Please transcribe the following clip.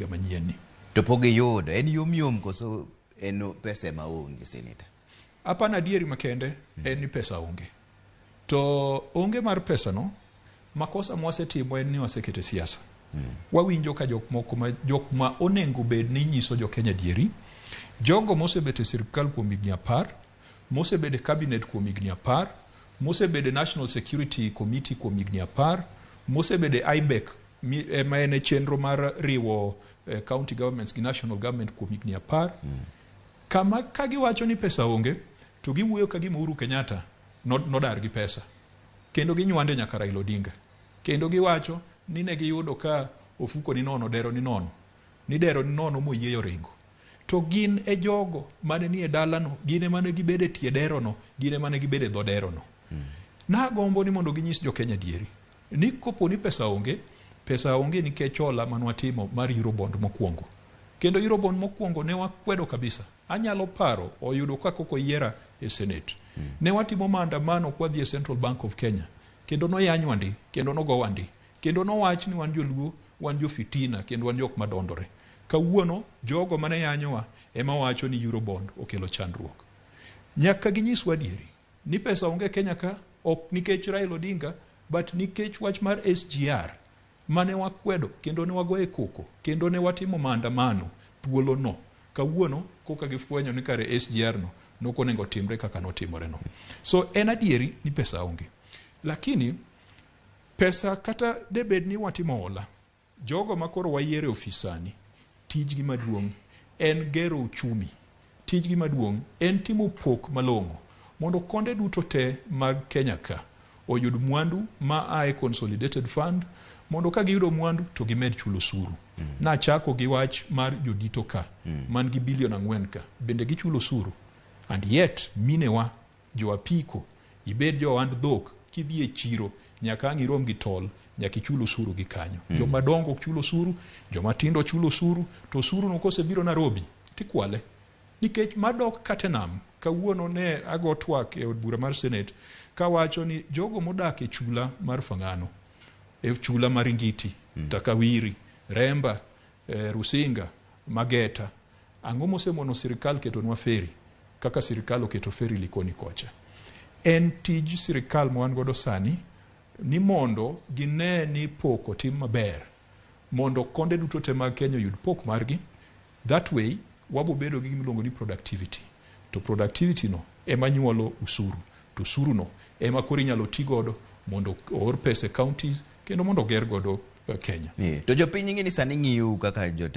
higa manyien ni. To pok giyudo, en yom yom koso en pesa ema onge, Senator? Apana adieri makende en ni pesa onge. To onge mar pesa no, makosa mwasetimo en ni wasekete siasa. Wawinjo ka jok moko ma jok ma onengo bed ni nyiso jo Kenya adieri, jogo mosebet e sirkal kuom higni 10, mosebedo e cabinet kuom higni 10, mosebedo e National Security Committee kuom higni 10, mosebedo e IBEC ma en e chenro mar riwo county governments gi national government kuom higni 10. Kama ka giwacho ni pesa onge, to giwuoyo ka gima Uhuru Kenyatta nodar gi pesa. Kendo ginywande nyaka Raila Odinga. Kendo giwacho ni ne giyudo ka ofuko ni nono, dero ni nono. Ni dero ni nono moyieyo ringo. To gin e jogo mane nie dalano, gin ema ne gibedo e tie derono, gin ema ne gibedo e dho derono. Nagombo ni mondo ginyis jo Kenya adieri. Ni kopo ni pesa onge, pesa onge nikech hola manwatimo mar Eurobond mokwongo. Kendo Eurobond mokwongo ne wakwedo kabisa. Anyalo paro oyudo ka koko yiera e Senate. Ne watimo maandamano kwadhi e Central Bank of Kenya. Kendo noyanywa ndi, kendo nogowa ndi. Kendo nowach ni wan joluo, wan jo fitina, kendo wan jok madondore. Kawuono, jogo mane yanyowa ema wacho ni Eurobond okelo chandruok. Nyaka ginyiswa adieri ni pesa onge Kenya ka, ok nikech Raila Odinga, but nikech wach mar SGR mane wakwedo kendo ne wagoye koko kendo ne watimo maandamano thuolo no. Kawuono koka gifwenyo ni kare SGR no nok onego timre kaka notimore no. So en adieri ni pesa onge. Lakini pesa kata debed ni watimo hola, jogo ma koro wayiero e ofis sani, tijgi maduong' en gero uchumi. Tijgi maduong' en timo pok malong'o mondo konde duto te mag Kenya ka oyud mwandu ma ae Consolidated Fund mondo ka giyudo mwandu to gimed chulo osuru. Nachako gi wach mar jodito ka man gi bilion 4 ka bende gichulo osuru and yet minewa jo apiko ibed jo ohand dhok kidhi e chiro nyaka ang' irom gi tol nyaka ichul osuru gi kanyo. Joma dongo ok chul osuru, joma tindo chulo osuru, to osuru no kosebiro Nairobi tikwale. Nikech madok kata e nam, kawuono ne ago twak e od bura mar Senate kawacho ni jogo modak e chula mar Fang'ano, e chula mar Ingiti, Takawiri, Remba, Rusinga, Mageta, ang'o mosemono sirikal ketonwa feri kaka sirikal oketo feri Likoni kocha? En tij sirikal ma wan godo sani ni mondo gine ni pok otim maber mondo konde duto te mag Kenya oyud pok margi. That way wabo bedo gi gima iluongo ni productivity. To productivity no ema nyuolo usuru. To usuru no ema koro inyalo ti godo mondo oor pesa e counties kendo mondo oger godo Kenya. To jopiny ing'e ni sani ng'iyou kaka jotelo.